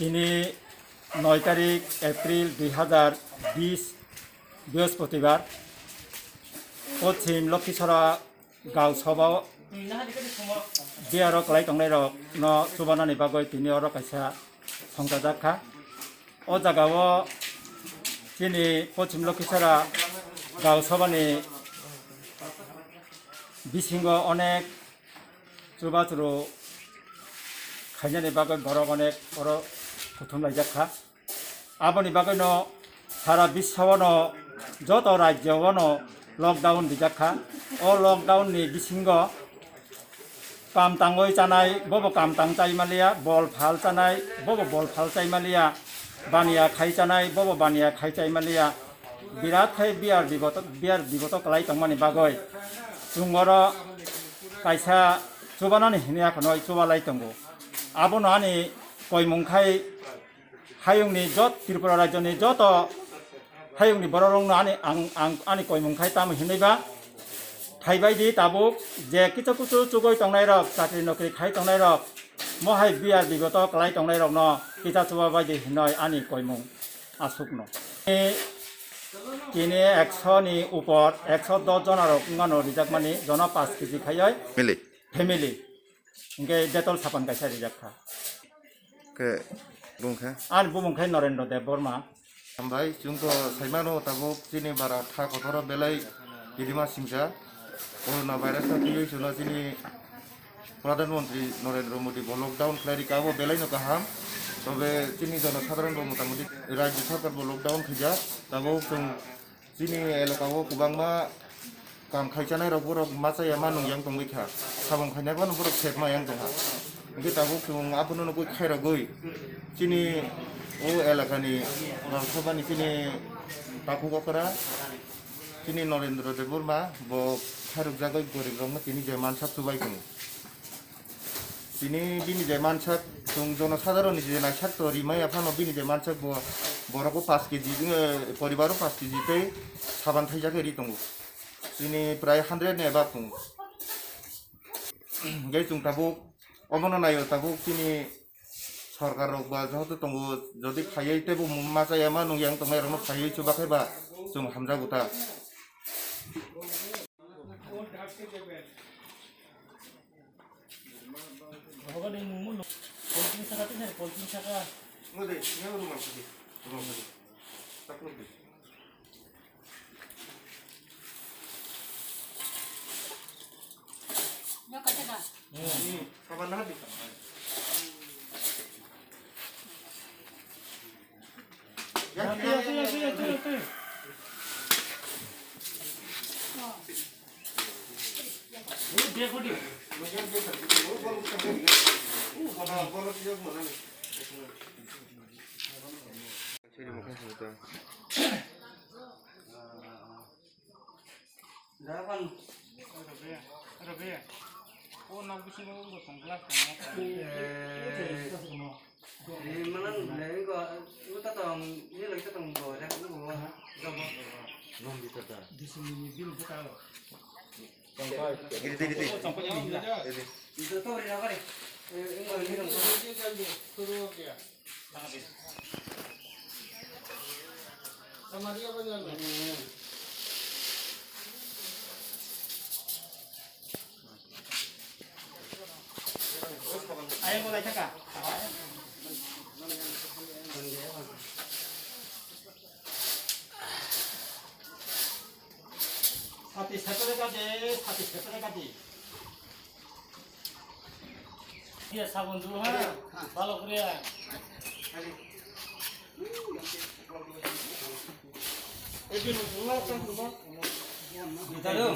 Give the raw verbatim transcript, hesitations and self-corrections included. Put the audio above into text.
Tini noi tarik April dui hazar bis, Brihospotibhar, Pochim Lokhisora Gao Sobha o B R O kwlai tongnai rok no chubanani bagwi tini oro kaisa songchajak kha. O jaga o chini Pochim Lokhisora Gao Sobha ni bisingo onek chubachu khainani bagwi borok onek oro kuthum laijak kha. Aboni bagwino sara biswano joto rajyo-o no lockdown rijak kha. O lockdown ni bisingo kam tangwi chanai, bobo kam tang chai maliya, bol phal chanai, bobo bol phal chai maliya, baniya khai chanai, bobo baniya khai chai maliya. Birat khai biyar biboto, biyar biboto kwlai tongmani bagwi chwng oro kaisa chubanani hinwi akhonwi chubalai tongo. Abono ani koimung khai hayungni jot-, Tripura rajyoni joto hayungni bororokno ani, ang, ang, ani koimung khai tamo hinwi ba, thaibai di tabuk je kichu kuchu chugui tongnairok, chakri nokri khai tongnairok, mohai biyar biboto kwlai tongnairokno kisa chubabai di hinwi ani koimung aswkno. Tini ekso ni upor, ekso dos jonarok wngmano rijakmani, jono paanch kg khaiwi. Mili. Family. Hingke Dettol sapan kaisa rijak kha. Ke bung kha? Ani bumung khe Norendra Debbarma. Hambai, chwng to saimano tabuk chini bara tha kothoro belai kidima singsa. Corona virus no twiwi chwngno chini Pradhan Mantri Narendra Modi bo lockdown khlai rika, abo belai no kaham. Tobe chini jono sadharon bo mota moti rajya sarkar bo lockdown khaijak. Tabuk chwng Chini elaka o kwbangma kam khaichanai rok borok machaya ma nung yang tongwi kha, samung khainai bono borok sepma yang tongkha. Hingke tabuk chwng abono nugui khairogwi chini o elakani Lok Sabhani chini takhuk okra chini Narendra Debbarma bo khairokjagwi gorib rokno tini je mansak chubai tongo. Tini bini je mansak, chwng jono sadharonni je naisak to rimaya phano bini je mansak bo borok o paanch kg, eh, poribar o paanch kg tei saban thaijak ri tongo. Tini prai hundred ni above tongo. Hingke chwng tabuk obono naio tabuk chini sorkar rok ba joto tongo, jodi phaiwi teibo machaya ma nung yang tongnai rokno phaiwi chubakhai ba chwng hamjago ta. Polythene saka, polythene saka. Sati sati ka de. Iya, sabun dulu, ha? Balok ria. Kita dulu.